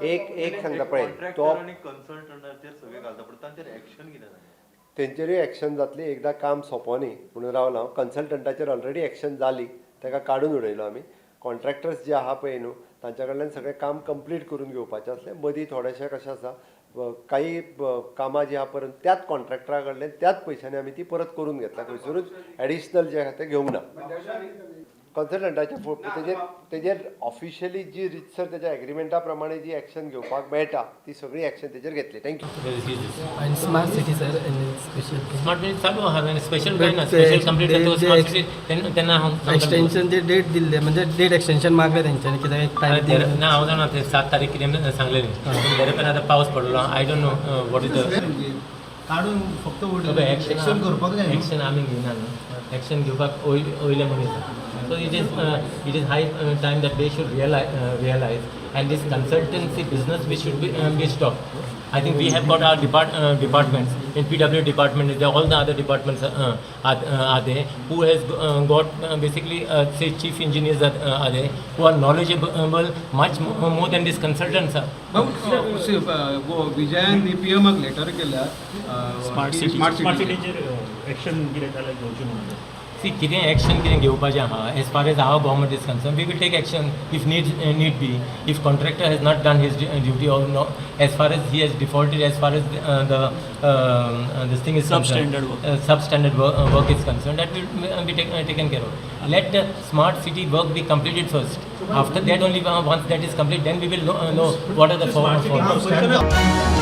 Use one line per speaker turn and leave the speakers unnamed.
एक एक सांगता पळय तो
कॉन्ट्रॅक्टर आनी कन्सल्टंटाचेर सगळे घालता, पण तांचेर एक्शन कितें जालें?
तेंचेरूय एक्शन जातली. एकदां काम सोंपोनी म्हणून रावला हांव. कन्सल्टंटाचेर ऑलरेडी एक्शन जाली, ताका काडून उडयलो आमी. कॉन्ट्रॅक्टर्स जे आहा पळय न्हू, तांच्या कडल्यान सगळें काम कंप्लीट करून घेवपाचें आसलें. मदीं थोडेशें कशें आसा, काही कामां जीं आहा परत त्याच कॉन्ट्रॅक्टरा कडल्यान त्याच पयशांनी आमी ती परत करून घेतला. खंयसरूच एडिशनल जें आहा तें घेवंक ना. कन्सल्टंटाचे तेजेर ऑफिशियली जी रितसर तेच्या एग्रीमेंटा प्रमाणे जी एक्शन घेवपाक मेळटा ती सगळी एक्शन तेजेर घेतली. Thank you.
आणि स्मार्ट सिटी सर आणि स्पेशल
स्मार्ट सिटी चालू आहा. स्पेशल काय ना,
But
special complete जातकच स्मार्ट
ते
सिटी तेन्ना हांव सांगता तुका.
एक्सटेन्शन जे डेट दिल्ले, म्हणजे डेट एक्सटेन्शन मागले तेंच्यांनी कित्याक एक टायम दिले.
ना, हांव जाणा ते 7 तारीख कितें सांगलेली, पूण बरें आतां पावस पडलो. I don't know what is the
काडून फक्त एक्शन करपाक जाय न्हू.
एक्शन आमी घेयना न्हू. एक्शन घेवपाक वयले मनीस. So it is high time that they should realize and this consultancy business we should be stop. I think we have got our departments in PW department is there, all the other departments are there, who has got basically say chief engineers are there, who are knowledgeable much more than these consultants are.
भाऊ, वो विजयान पीएमाक letter केल्या.
Smart city.
Smart
smart
city
सिटीचेर action कितें जाल्यार घेवचें म्हणून.
See, कितें एक्शन कितें घेवपाचें आहा, as far as our government is concerned, we will take action if need be. If contractor has not done his duty or no, as far as he has defaulted, as far as the this thing is concerned,
Substandard work.
Substandard work is concerned, that will be taken care of. Let the smart city work be completed first. After that only, once that is complete, then we will know what are the forward.